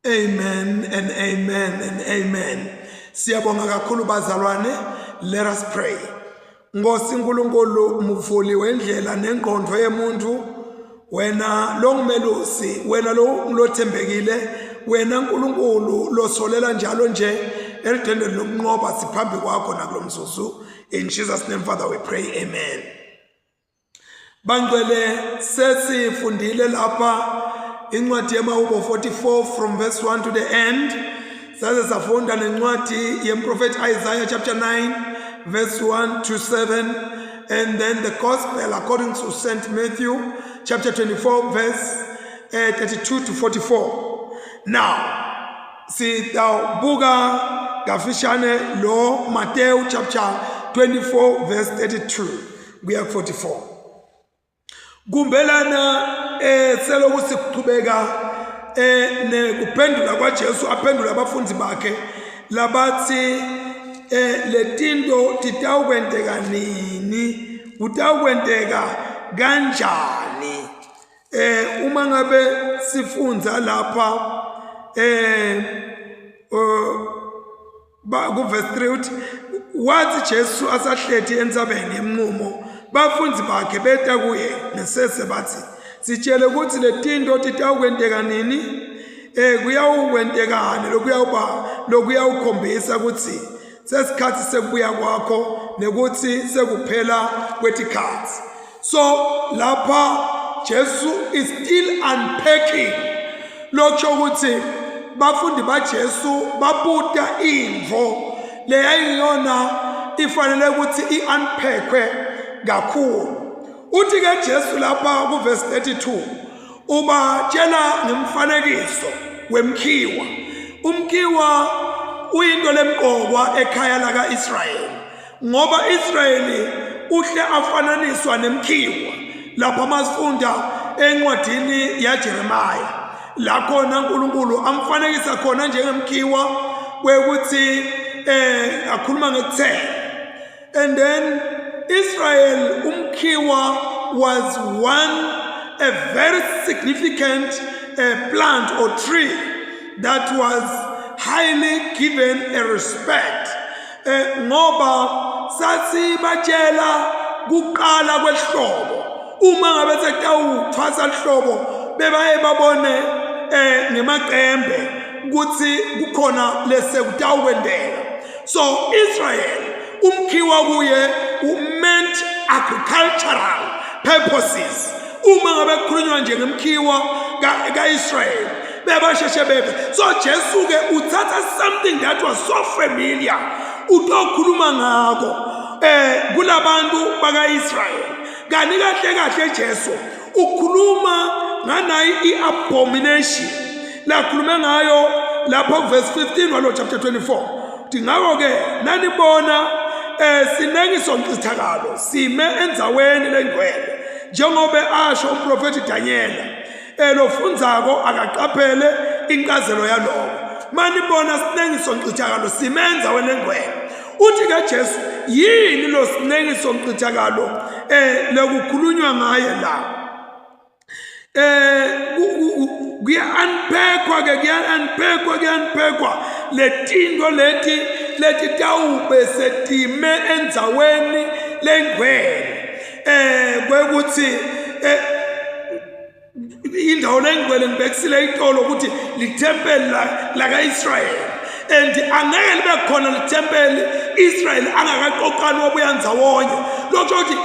Amen and amen and amen. Siyabonga kakhulu bazalwane. Let us pray. Nkosi uNkulunkulu mvuli wendlela nengqondo yemuntu wena longumelusi wena lo lothembekile wena uNkulunkulu losolela njalo nje elithendeni lokunqoba siphambi kwakho nakulomzuzu. In Jesus name, Father, we pray. Amen. Bangcwele, sesifundile lapha incwadi yemahubo 44 from verse 1 to the end. Saze safunda nencwadi yemprofeti Isaiah chapter 9 verse 1 to 7 and then the gospel according to St Matthew chapter 24 verse 32 to 44. Now sitawubuka kafishane lo Matthew chapter 24 verse 32 kuya ku-44. Kumbelana selokhu siqhubeka nekuphendula kwaJesu aphendula abafundi bakhe labathi letinto titawukwenteka nini, kutawukwenteka kanjani. Uma ngabe sifundza lapha kuvesi 3 uthi wathi Jesu asahleti entsabeni yemnqumo bafundzi bakhe beta kuye ngesese bathi sitshele ukuthi letinto titawukwenteka nini. Kuyawukwentekani lokuyawuba lokuyawukhombisa ukuthi sesikhathi sekubuya kwakho nekuthi sekuphela kwetikhathi. So lapha Jesu is still unpacking lokho ukuthi bafundi baJesu babuta imvo leyayiyona ifanele ukuthi i-unpackwe kakhulu. Uthi ke Jesu lapha kuverse 32 ubatshela ngemfanekiso wemkhiwa. Umkhiwa uyinto lemqokwa ekhaya laka-Israyeli ngoba Israyeli uhle afananiswa nemkhiwa lapha masifunda encwadini yaJeremiah la khona uNkulunkulu amfanekisa khona njengemkhiwa kwekuthi akhuluma ngekuthela. And then Israel umkhiwa was one a very significant plant or tree that was highly given a respect ngoba sasibatshela kuqala kwehlobo uma ngabe sekutawuthwasa lihlobo bebaye babone ngemaqembe ukuthi kukhona lesekutawukwenteka. So Israel umkhiwa kuye meant agricultural purposes. Uma ngabe kukhulunywa nje ngemkhiwa kaIsrael bebasheshe bebe. So Jesu ke uthatha something that was so familiar utokhuluma ngako kulabantu bakaIsrael. Kani kahle kahle Jesu ukhuluma nganayi i-abomination lakhulume ngayo lapha kuverse 15 walo chapter 24. Ngakho ke nanibona sinengiso ncithakalo sime endzaweni lengcwele njengoba asho umprofeti Daniela lofundzako akaqaphele incazelo yaloko. Manibona sinengiso ncithakalo sime endzaweni lengcwele. Uthi ke Jesu yini lo sinengiso ncithakalo lokukhulunywa ngaye la? Kuya unpackwa ke, kuya unpackwa, kuya unpackwa letinto leti letitawube setime endzaweni lengcwele kwekuthi indawo lengcwele ngibekisile itolo ukuthi lithempeli laka-Israyeli and angeke libe khona lithempeli Israel angakaqoqani wabuya ndzawonye. Lokho ukuthi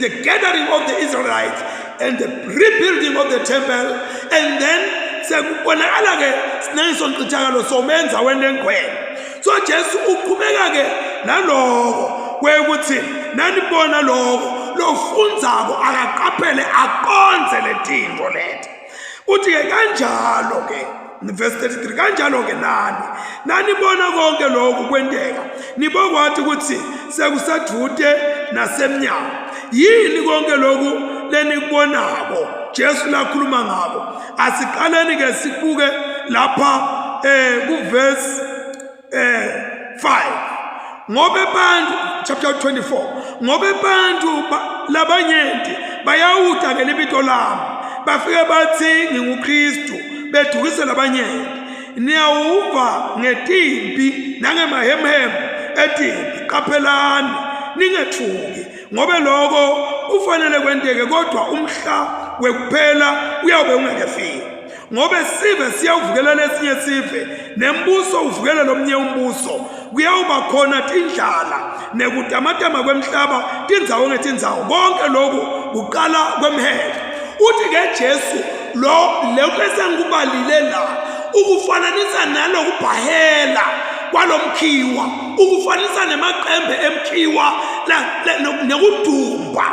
the gathering of the Israelites and the rebuilding of the temple and then sekubonakala ke sinengiso ncithakalo somenza wena engcwele. So Jesu uqhubeka ke naloko kwekuthi nanibona lokho lofundzako akaqaphele aqondze letinto leti. Uthi ke kanjalo ke verse 33 kanjalo ke nani nanibona konke lokhu kwenteka nibokwathi ukuthi sekusedvute nasemnyango. Yini konke lokhu lenikubonako Jesu lakhuluma ngako? Asiqaleni ke sibuke lapha kuverse 5 ngobe bantu chapter 24 ngobe bantu labanyenti bayawuta ngelibito lami bafike bathi nginguKristu bedukise labanyenti. Niyawuva ngetimpi nangemahemhemu etimpi. Qaphelani, ningetfuki, ngobe loko kufanele kwenteke, kodwa umhla wekuphela uyawube ungekefiki. Ngobe sive siyawuvukela lesinye sive, nembuso uvukele lomnye umbuso. Kuyawuba khona tindlala nekutamatama kwemhlaba tindzawo ngetindzawo. Konke loku kuqala kwemhelo. Uthi-ke Jesu lo lokhu esengikubalile la ukufananisa nalokubhahela kwalomkhiwa, ukufanisa nemaqembe emkhiwa nekudumba.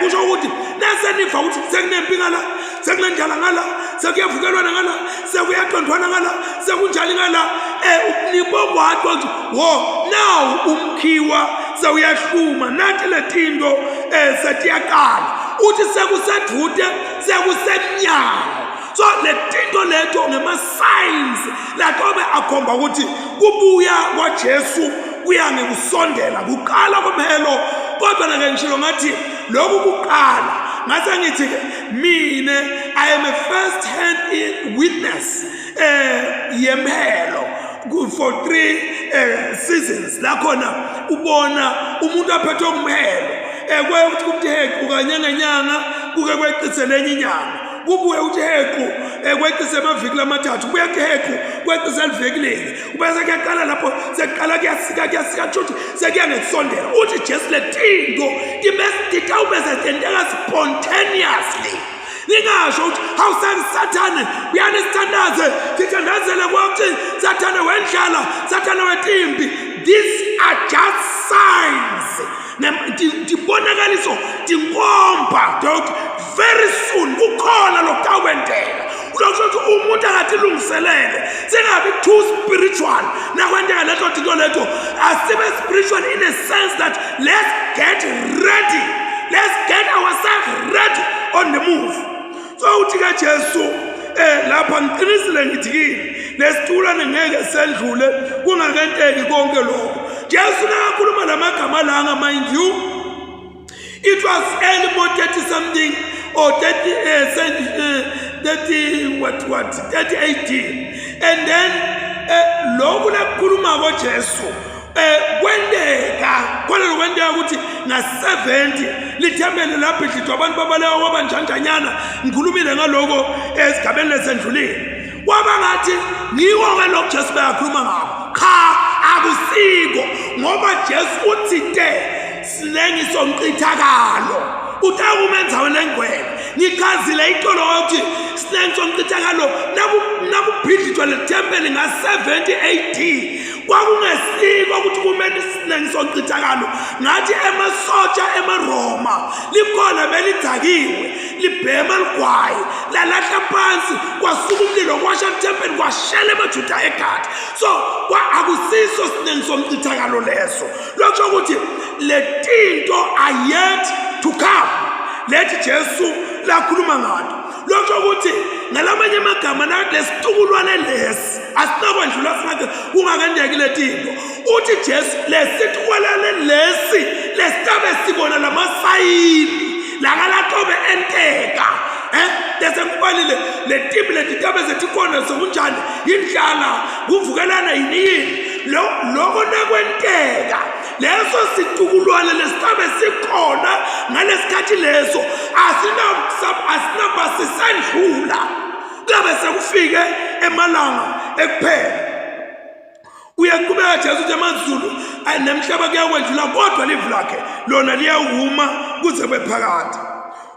Kusho ukuthi naseniva ukuthi sekunempi ngala, sekunendlala ngala, sekuyavukelwana ngala, sekuyaqondwana ngala, sekunjani ngala, nibokwati ukuthi wo nawu umkhiwa sewuyahluma, nathi letinto setiyaqala. Uthi sekusedvute, sekusemnyango. So letinto leto ngema-signs latobe akhomba ukuthi kubuya kwaJesu kuya ngekusondela, kuqala komhelo. Kodwa nake ngishilo ngathi lokhu kuqala, ngase ngithi-ke mina I am a first hand witness yemhelo for 3 seasons. La khona ubona umuntu aphethwe umhelo, kuye ukuthi kuthi hequ kanye ngenyanga, kuke kweqise lenye inyanga, kubuye ukuthi hequ kweqise amaviki lamathathu, kubuye kuthi hequ kweqise liviki linye, bese kuyaqala lapho sekuqala kuyasika kuyasika, kusho ukuthi sekuya ngekusondela. Uthi Jesu letinto titawube setenteka spontaneously. Ningasho ukuthi hawu sathane uyani sithandaze, sithandazele kwakuthi sathane wendlala, sathane wetimpi. These are just signs, tibonakaliso, tinkomba ukuthi very soon kukhona lokutawenteka. Lokho ukuthi umuntu akatilungiselele, singabi too spiritual nakwenteka leto tinto leto. Asibe spiritual in a sense that let's get ready, let's get ourselves ready on the move. So uthi kaJesu lapha ngiqinisile ngithi kini, lesitukulwane ngeke sendlule kungakenteki konke lokho. Jesu nakakhuluma lamagama langa, mind you, it was early more 30 something or 30 30 what 30 AD. And then lokhu lakukhuluma koJesu kwenteka khona lokwenteka ukuthi nga-70 lithempeli labhidlithwa, abantu babaleka kwabanjanjanyana. Ngikhulumile ngaloko esigabeni lesendlulile. Kwaba ngathi ngiko-ke lokhu Jesu beyakhuluma ngako. Cha, akusiko, ngoba Jesu uthite silengiso mchithakalo utakuma endzaweni lengcwele. Ngichazile itolo ukuthi silengiso mchithakalo nakubhidlithwa lethempeli nga-70 AD kwakungesiko ukuthi kumele isilengiso mchithakalo. Ngathi emasotsha emaRoma likhona belidzakiwe, libhema ligwayi, lalahla phansi, kwasuka umlilo kwasha ethempeli, kwashela emaJuda eGadi. So akusiso silengiso mchithakalo leso. Lokho ukuthi letinto are yet to come, lethi Jesu lakhuluma ngato. Lokho ukuthi ngalamanye amagama lesitukulwane lesi asinakwendlula singake kungakendeki letinto. Uthi Jesu lesitukulwane lesi lesitabe sibona lamasayini lakalatobe enteka. Bese ngikubalile letimu letitabe setikhona, sekunjani, indlala, kuvukelana, yini yini. Loko nakwenteka, leso situkulwane lesitabe sikhona ngalesikhathi leso asinaba sisendlula, kuyabe sekufike emalanga ekuphela. Uyaqhubeka Jesu uthi amazulu nemhlaba kuyakwendlula, kodwa livi lakhe lona liyawuma kuze kube phakade.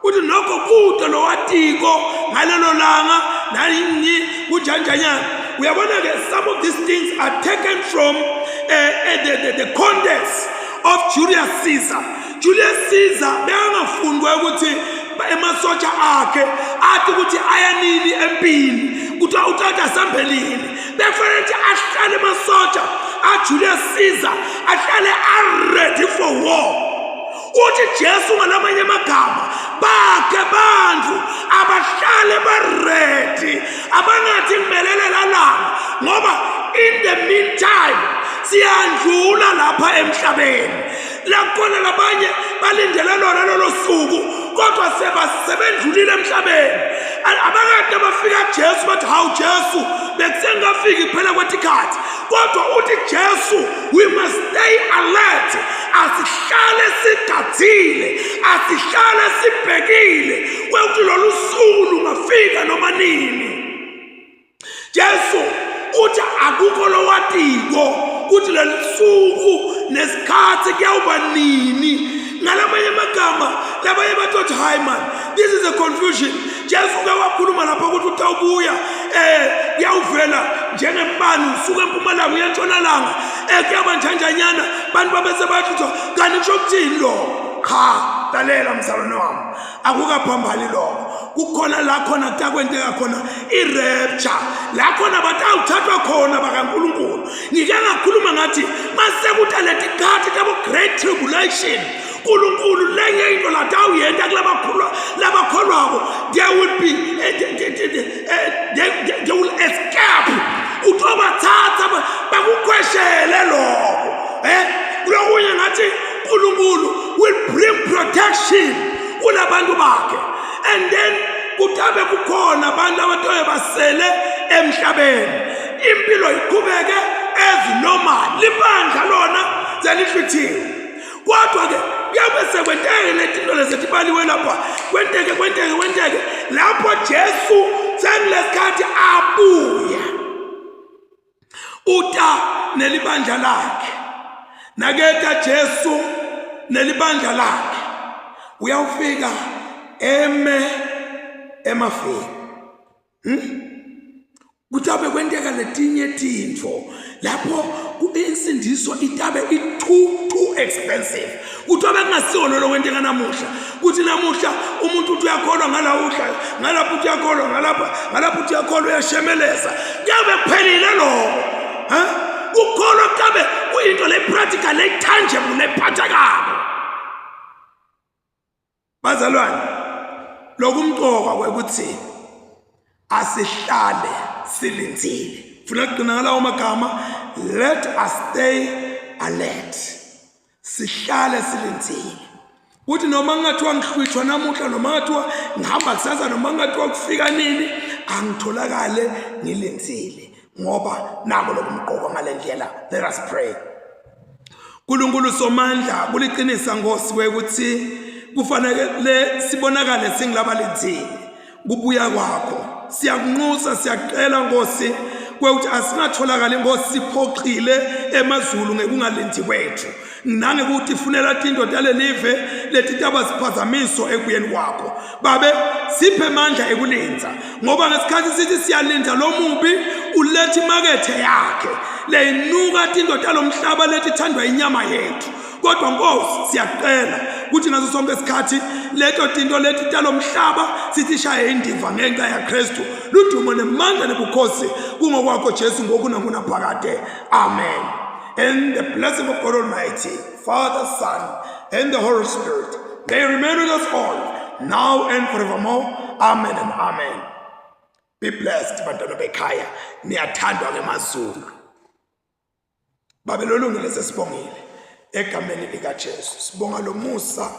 Uthi nokho kude lowatiko ngalelo langa nayini kunjanjanyana. Uyabona-ke, some of these things are taken from the context of Julius Caesar. Julius Caesar bekangafundwa ukuthi emasotsha akhe athi ukuthi ayanini empini, kuthiwa uthatha asambelini. Bekufanele ukuthi ahlale emasotsha aJulius Caesar ahlale a-ready for war. Uthi Jesu ngalamanye amagama bakhe bantu abahlale ba-ready, abangathi ngimelelela langa, ngoba in the meantime siyandlula lapha emhlabeni. Lakhona labanye balindele lona lolo suku, kodwa sebendlulile emhlabeni. Abakade bafika kuJesu bathi hawu Jesu bekusengafiki kuphela kwetikhathi kodwa uthi Jesu we must stay alert asihlale sigadzile asihlale sibhekile kwekuthi lolu suku lungafika noma nini Jesu uthi akukho lowatiko ukuthi leli suku nesikhathi kuyawuba nini ngalamanye amagama labanye bathi hayi man this is a confusion Jesu uke wakhuluma lapha ukuthi utawubuya eh kuyawuvela njengembani usuka empumalanga uya entshonalanga eh kuyaba njanjanyana bantu babese bathi kanti kusho ukuthini lokho cha lalela mzalwane wami akukaphambani lokho kukhona la khona kutakwenteka khona i-rapture la khona batawuthathwa khona bakaNkulunkulu ngike ngakhuluma ngathi mase kutaleti khathi tabo-great tribulation uNkulunkulu lenye into latawuyenta kulabakhulwa labakholwako there will be eh, eh, they, they will escape utobathatha bakukhweshele lokho eh kulokunye ngathi uNkulunkulu will bring protection kulabantu bakhe and then kutabe kukhona abantu abatoye basele emhlabeni impilo iqhubeke as normal libandla lona selihlwithiwe kodwa ke kuyabe sekwenteke letinto lezi etibaliwe lapha kwenteke kwenteke kwenteke lapho Jesu sengilesikhathi abuya uta nelibandla lakhe naketa Jesu nelibandla lakhe uyawufika eme emafini hmm? kutabe kwenteka letinye tintfo lapho insindiso itabe i-too too expensive kuthiwa bekungasiko lolo kwenteka namuhla kuthi namuhla umuntu uthi uyakholwa ngala uhla ngalapho uthi uyakholwa ngalapha ngalapho uthi uyakholwa uyashemeleza kuyabe kuphelile lokho ha kukholwa kukabe kuyinto le-practical le-tangible lephathekako bazalwane lokumqoka kwekuthi asihlale silindzile funa kugcina ngalawo magama let us stay alert sihlale silindzile kuthi noma kungathiwa ngihlwithwa namuhla noma kungathiwa ngihamba kusasa noma kungathiwa kufika nini angitholakale ngilindzile ngoba nako lokumqoka ngale ndlela let us pray Nkulunkulu somandla kuliqinisa Nkosi kwekuthi kufanele sibonakale singilabalindzile kubuya kwakho siyakunxusa siyakucela Nkosi kwekuthi asingatholakali Nkosi siphoxile emazulu ngekungalindi kwethu nangekuthi funela tinto talelive letitaba siphazamiso ekuyeni kwakho babe siphe amandla ekulinza ngoba ngesikhathi sithi siyalinda lo mubi uletha imakethe yakhe leyinuka tinto talomhlaba letithandwa inyama yethu kodwa nkosi siyacela ukuthi ngaso sonke isikhathi leto tinto leti talomhlaba sithi shaye indiva ngenxa yaKristu ludumo nemandla nebukhosi kungokwakho Jesu ngoku nakunaphakade amen and the blessing of God Almighty Father Son and the Holy Spirit may remain with us all now and forevermore amen and amen be blessed bantwana bekhaya niyathandwa ngemazulu babe lolungile sesibongile egameni likaJesu sibonga lo musa